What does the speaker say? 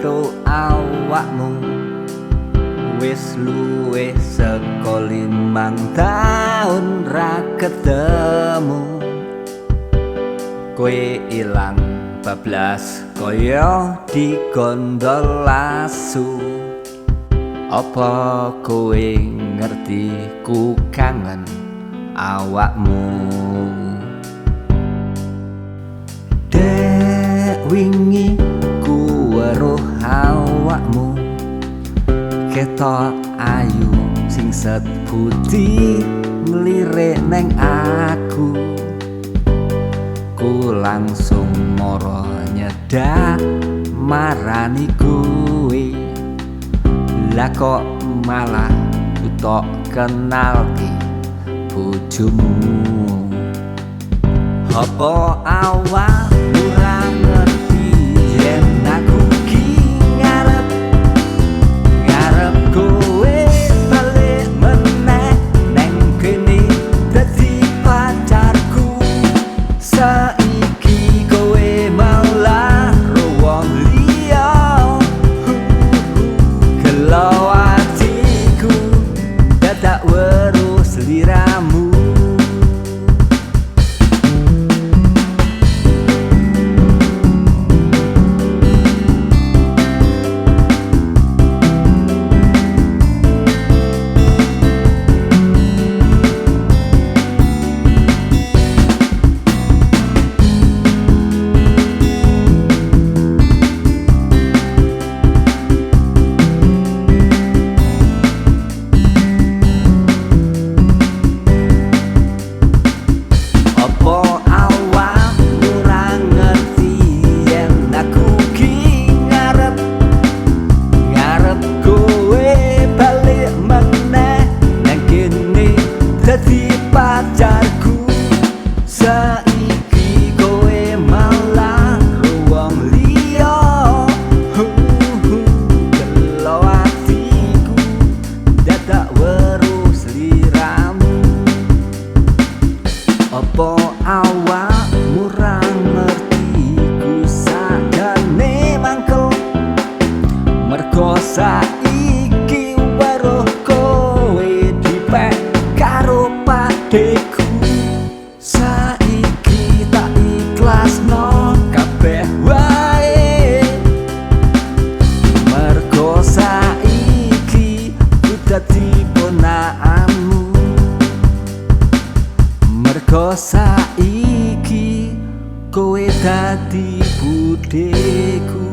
petuk awakmu. Wis luwih saka 5 taun ra ketemu. Kowe ilang bablas kaya digondol asu. Apa kowe ngerti ku kangen awakmu? Dek wingi ku weruh awakmu, ketok ayu sing set putih nglirik neng aku. Ku langsung moro nyedak marani kowe. Lah kok malah tok kenalke bojomu. Apa awakmu ora ngerti yen aku ki ngarep ngarep kowe balik meneh neng kene dadi pacarku. Saiki kowe malah ro wong liya. Gelo atiku dadak weruh sliramu. Apa awakmu ora ngerti yen aku ki ngarep ngarep kowe balik meneh nang kene dadi pacarku. Saiki kowe malah ro wong liya. Gelo atiku dadak weruh sliramu. Apa awakmu ora ngerti ku sadane mangkel mergo saiki weruh kowe dipek karo pakdeku. Saiki tak ikhlasno kabeh wae mergo saiki ku dadi ponakanmu. Mergo saiki kowe dadi budheku.